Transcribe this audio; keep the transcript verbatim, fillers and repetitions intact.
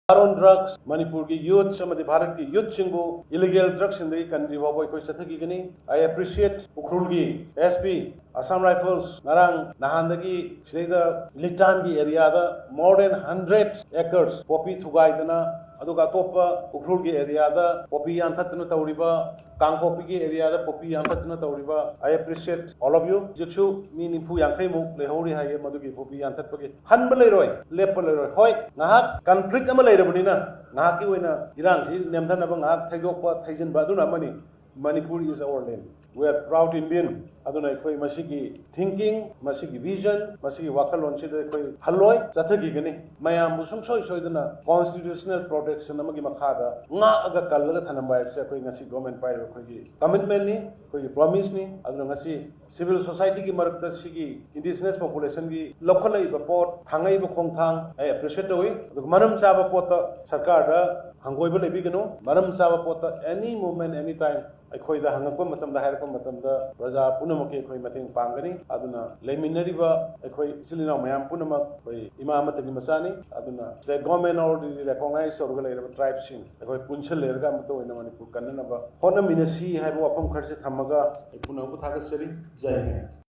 War on drugs, ꯃꯅꯤꯄꯨꯔꯒꯤ youths ꯑꯃꯗꯤ ꯚꯥꯔꯠꯀꯤ youthꯁꯤꯡꯕꯨ illegal drugsꯁꯤꯡꯗꯒꯤ ꯀꯟꯗ꯭ꯔꯤ ꯐꯥꯎꯕ ꯑꯩꯈꯣꯏ ꯆꯠꯊꯈꯤꯒꯅꯤ꯫ I appreciate ꯎꯈ꯭ꯔꯨꯜꯒꯤ S P, Assam Rifles, ꯉꯔꯥꯡ ꯅꯍꯥꯟꯗꯒꯤ ꯁꯤꯗꯩꯗ ꯂꯤꯇꯥꯟꯒꯤ areaꯗ more than hundred acres poppy ꯊꯨꯒꯥꯏꯗꯅ, ꯑꯗꯨꯒ ꯑꯇꯣꯞꯄ ꯎꯈ꯭ꯔꯨꯜꯒꯤ areaꯗ poppy ꯌꯥꯟꯊꯠꯇꯅ ꯇꯧꯔꯤꯕ, ꯀꯥꯡꯄꯣꯛꯄꯤꯒꯤ areaꯗ poppy ꯌꯥꯟꯊꯠꯇꯅ ꯇꯧꯔꯤꯕ, I appreciate all of you꯫ ꯍꯧꯖꯤꯛꯁꯨ ꯃꯤ ꯅꯤꯐꯨ ꯌꯥꯡꯈꯩꯃꯨꯛ ꯂꯩꯍꯧꯔꯤ ꯍꯥꯏꯌꯦ ꯃꯗꯨꯒꯤ poppy ꯌꯥꯟꯊꯠꯄꯒꯤ꯫ ꯍꯟꯕ ꯂꯩꯔꯣꯏ, ꯂꯦꯞꯄ ꯂꯩꯔꯣꯏ꯫ ꯍꯣꯏ, ꯉꯥꯏꯍꯥꯛ conflict ꯑꯃ ꯂꯩꯔꯕꯅꯤꯅ, ꯉꯥꯏꯍꯥꯛꯀꯤ ꯑꯣꯏꯅ ꯏꯔꯥꯡꯁꯤ ꯅꯦꯝꯊꯅꯕ ꯉꯥꯏꯍꯥꯛ ꯊꯩꯗꯣꯛꯄ ꯊꯩꯖꯤꯟꯕ, ꯑꯗꯨꯅ ꯑꯃꯅꯤ꯫ Manipur is our land. We are proud Indian. ꯑꯗꯨꯅ ꯑꯩꯈꯣꯏ ꯃꯁꯤꯒꯤ thinking, ꯃꯁꯤꯒꯤ vision, ꯃꯁꯤꯒꯤ ꯋꯥꯈꯜꯂꯣꯟꯁꯤꯗ ꯑꯩꯈꯣꯏ ꯍꯜꯂꯣꯏ, ꯆꯠꯊꯈꯤꯒꯅꯤ꯫ ꯃꯌꯥꯝꯕꯨ ꯁꯨꯡꯁꯣꯏ ꯁꯣꯏꯗꯅ constitutional protection ꯑꯃꯒꯤ ꯃꯈꯥꯗ ꯉꯥꯛꯑꯒ ꯀꯜꯂꯒ ꯊꯝꯂꯝꯕ ꯍꯥꯏꯕꯁꯦ ꯑꯩꯈꯣꯏ ꯉꯁꯤ government ꯄꯥꯏꯔꯤꯕ ꯑꯩꯈꯣꯏꯒꯤ commitmentꯅꯤ, ꯑꯩꯈꯣꯏꯒꯤ promiseꯅꯤ꯫ ꯑꯗꯨꯅ ꯉꯁꯤ civil societyꯒꯤ ꯃꯔꯛꯇ ꯁꯤꯒꯤ indigenous populationꯒꯤ ꯂꯧꯈꯠꯂꯛꯏꯕ ꯄꯣꯠ, ꯊꯥꯡꯉꯛꯏꯕ ꯈꯣꯡꯊꯥꯡ ꯑꯩ appreciate ꯇꯧꯏ꯫ ꯑꯗꯨꯒ ꯃꯔꯝ ꯆꯥꯕ ꯄꯣꯠꯇ ꯁꯔꯀꯥꯔꯗ ꯍꯪꯒꯣꯏꯕ ꯂꯩꯕꯤꯒꯅꯨ꯫ ꯃꯔꯝ ꯆꯥꯕ ꯄꯣꯠꯇ any moment, any time ꯑꯩꯈꯣꯏꯗ ꯍꯪꯉꯛꯄ ꯃꯇꯝꯗ, ꯍꯥꯏꯔꯛꯄ ꯃꯇꯝꯗ ꯄ꯭ꯔꯖꯥ ꯄꯨꯝꯅꯃꯛꯀꯤ ꯑꯩꯈꯣꯏ ꯃꯇꯦꯡ ꯄꯥꯡꯒꯅꯤ꯫ ꯑꯗꯨꯅ ꯂꯩꯃꯤꯟꯅꯔꯤꯕ ꯑꯩꯈꯣꯏ ꯏꯆꯤꯜ ꯏꯅꯥꯎ ꯃꯌꯥꯝ ꯄꯨꯝꯅꯃꯛ ꯑꯩꯈꯣꯏ ꯏꯃꯥ ꯑꯃꯠꯇꯒꯤ ꯃꯆꯥꯅꯤ꯫ ꯑꯗꯨꯅ state government already recognize ꯇꯧꯔꯒ ꯂꯩꯔꯕ tribeꯁꯤꯡ ꯑꯩꯈꯣꯏ ꯄꯨꯟꯁꯤꯜꯂꯦꯔꯒ ꯑꯃꯠꯇ ꯑꯣꯏꯅ ꯃꯅꯤꯄꯨꯔ ꯀꯟꯅꯅꯕ ꯍꯣꯠꯅꯃꯤꯟꯅꯁꯤ ꯍꯥꯏꯕ ꯋꯥꯐꯝ ꯈꯔꯁꯦ ꯊꯝꯃꯒ ꯑꯩ ꯄꯨꯝꯅꯃꯛꯄꯨ ꯊꯥꯒꯠꯆꯔꯤ꯫ ꯖꯥꯏ ꯍꯤꯟꯗ꯫